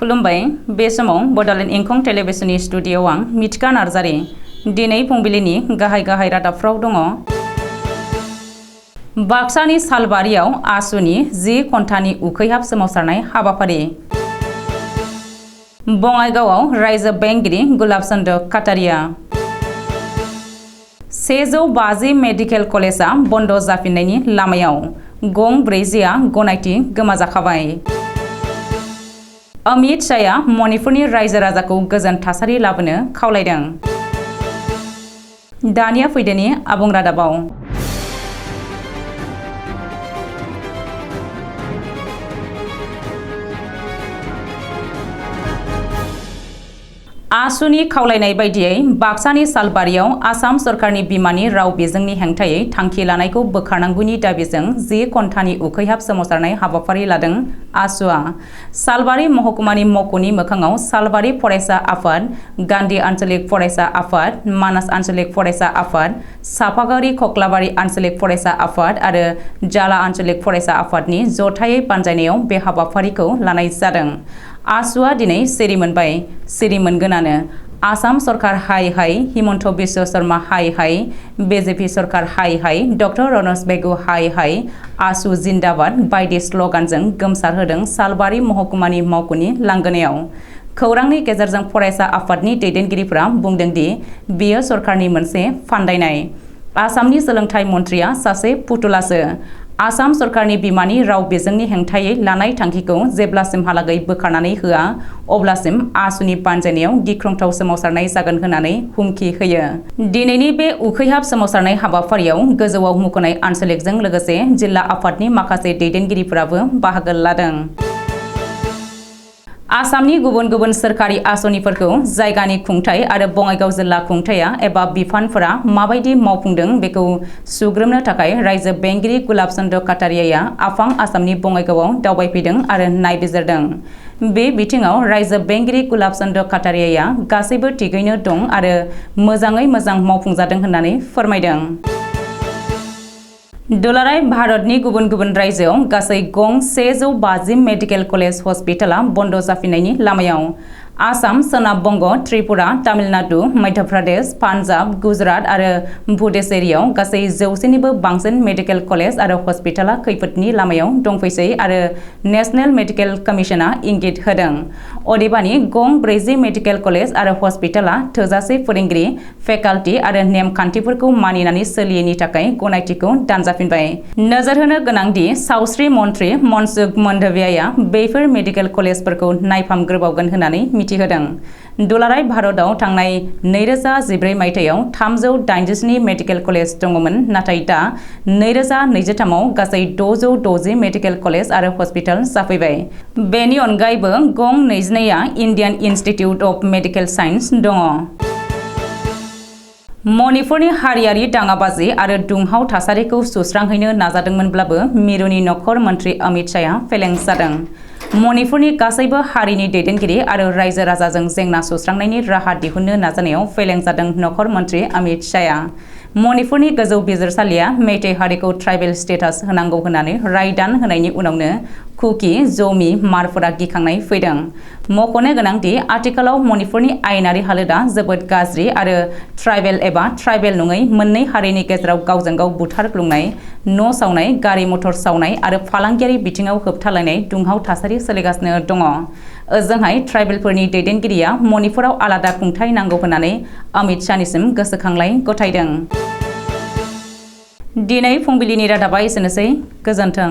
खुलुमबाय बे समाव बडलेण्ड इंखं टेलिभिजननि स्टुडिय'आव आं मिथिका नार्जारी दिनै फुंबिलिनि गाहाय रादाबफ्राव दङ। बाक्सानि सालबारियाव आसुनि 10 घन्टानि उखैहाब सोमावसारनाय हाबाफारि। बङाइगावआव रायजो बेंगिरि गुलाब चन्द्र काटारिया। 150 मेडिकेल कलेजआ बन्द जाफिननायनि लामायाव, गं 40आ गनायथि गोमाजाखाबाय। अमित शाहआ मणिपुरनि रायजो राजाखौ गोजोन थासारि लाबोनो खावलायदों। दानिया फैदोनि आबुं रादाबाव। आसुनि खावलायनाय बायदियै बाक्सानि सालबारियाव आसाम सरकारनि बिमानि राव बिजोंनि हेंथायै थांखि लानायखौ बोखारनांगौनि दाबिजों 10 घन्टानि उखैहाब सोमावसारनाय हाबाफारि लादों आसुआ। सालबारि महकुमानि मक'नि मोखाङाव सालबारि फरायसा आफाद, गान्धी आन्चलिक फरायसा आफाद, मानास आन्चलिक फरायसा आफाद, सापागुरि खख्लाबारि आन्चलिक फरायसा आफाद आरो जाला आन्चलिक फरायसा आफादनि जथायै बानजायनायाव बे हाबाफारिखौ लानाय जादों। आसुआ दिनै सिरि मोनबाय, सिरि मोनगोनानो। आसाम सरकार हाय हाय, हिमन्त बिश्व शर्मा हाय हाय, बिजेपि सरकार हाय हाय, डक्टर रनज बेगु हाय हाय, आसु जिन्दाबाद बायदि स्लगानजों गोमसारहोदों सालबारि महकुमानि मावख'नि लांगोनायाव। खौरांनि गेजेरजों फरायसा आफादनि दैदेनगिरिफोरा बुंदों दि बेयो सरकारनि मोनसे फान्दायनाय। आसामनि सोलोंथाइ मन्थ्रिया सासे फुथुलासो। आसाम सरकारनि बिमानि राव बिजोंनि हेंथायै लानाय थांखिखौ जेब्लासिमहालागै बोखारनानै होआ अब्लासिम आसुनि बानजायनायाव गिख्रंथाव सोमावसारनाय जागोन होननानै हुमखि होयो। दिनैनि बे उखैहाब सोमावसारनाय हाबाफारियाव गोजौआव मुंख'नाय आन्चलिकजों लोगोसे जिल्ला आफादनि माखासे दैदेनगिरिफोराबो बाहागो लादों। आसामनि गुबुन गुबुन सोरखारि आसनिफोरखौ जायगानि खुंथाय आरो बङाइगाव जिल्ला खुंथाया एबा बिफानफोरा माबायदि मावफुंदों बेखौ सुग्रोमनो थाखाय रायजो बेंगिरि गुलाब चन्द्र काटारियाया आफां आसामनि बङाइगावआव दावबायफैदों आरो नायबिजिरदों। बे बिथिङाव रायजो बेंगिरि गुलाब चन्द्र काटारियाया गासैबो थिगैनो दं आरो मोजाङै मोजां मावफुंजादों होननानै फोरमायदों। दुलाराय भारतनि गुबुन गुबुन रायजोआव गासै गं 150 मेडिकेल कलेज हस्पिटाला बन्द जाफिननायनि लामायाव। आसाम, सोनाब बंग, त्रिपुरा, तामिलनाडु, मध्य प्रदेश, पान्जाब, गुजरात आरो पुडुचेरीआव गासै 100निबो बांसिन मेडिकेल कलेज आरो हस्पिटाला खैफोदनि लामायाव दंफैसै आरो नेशनेल मेडिकेल कमिसना इंगित होदों। अदेबानि गं 40 मेडिकेल कलेज आरो हस्पिटाला थोजासे फोरोंगिरि, फेकाल्टि आरो नेमखान्थिफोरखौ मानिनानै सोलियैनि थाखाय गनायथिखौ दानजाफिनबाय। नोजोर होनो गोनांदि सावस्रि मन्थ्रि मनसुख मान्डभियाया बेफोर मेडिकेल कलेजफोरखौ नायफामग्रोबावगोन होननानै मिथिहोदों। दुलाराय भारतआव थांनाय 2014 मायथाइयाव 387 मेडिकेल कलेज दङमोन, नाथाय दा 2023आव गासै 660 मेडिकेल कलेज आरो हस्पिटाल जाफैबाय। बेनि अनगायैबो गं 22आ Indian institute of medical science दङ। मणिपुरनि हारियारि दाङाबाजि आरो दुंहाव थासारिखौ सुस्रांहैनो नाजादोंमोनब्लाबो मिरुनि नखर मन्थ्रि अमित शाहआ फेलें जादों। मणिपुरनि गासैबो हारिनि दैदेनगिरि आरो रायजो राजाजों जेंना सुस्रांनायनि राहा दिहुननो नाजानायाव फेलें जादों नखर मन्थ्रि अमित शाहआ। मणिपुरनि गोजौ बिजिरसालिया मेइतेइ हारिखौ ट्राइबेल स्टेटास होनांगौ होननानै रायदान होनायनि उनावनो कुकी, जमी, मारफोरा गिखांनाय फैदों। मख'नो गोनांदि आथिखालाव मणिपुरनि आयेनारि हालोदा जोबोद गाज्रि आरो ट्राइबेल एबा ट्राइबेल नङै मोननै हारिनि गेजेराव गावजों गाव बुथारग्लुंनाय, न' सावनाय, गारि मटर सावनाय आरो फालांगियारि बिथिङाव होबथालायनाय दुंहाव थासारि सोलिगासिनो दङ। ओजोंहाय ट्राइबेलफोरनि दैदेनगिरिया मणिपुराव आलादा खुंथाय नांगौ होननानै अमित शाहनिसिम गोसोखांलाय गथायदों। दिनै फुंबिलिनि रादाबा एसेनोसै। गोजोन्थों।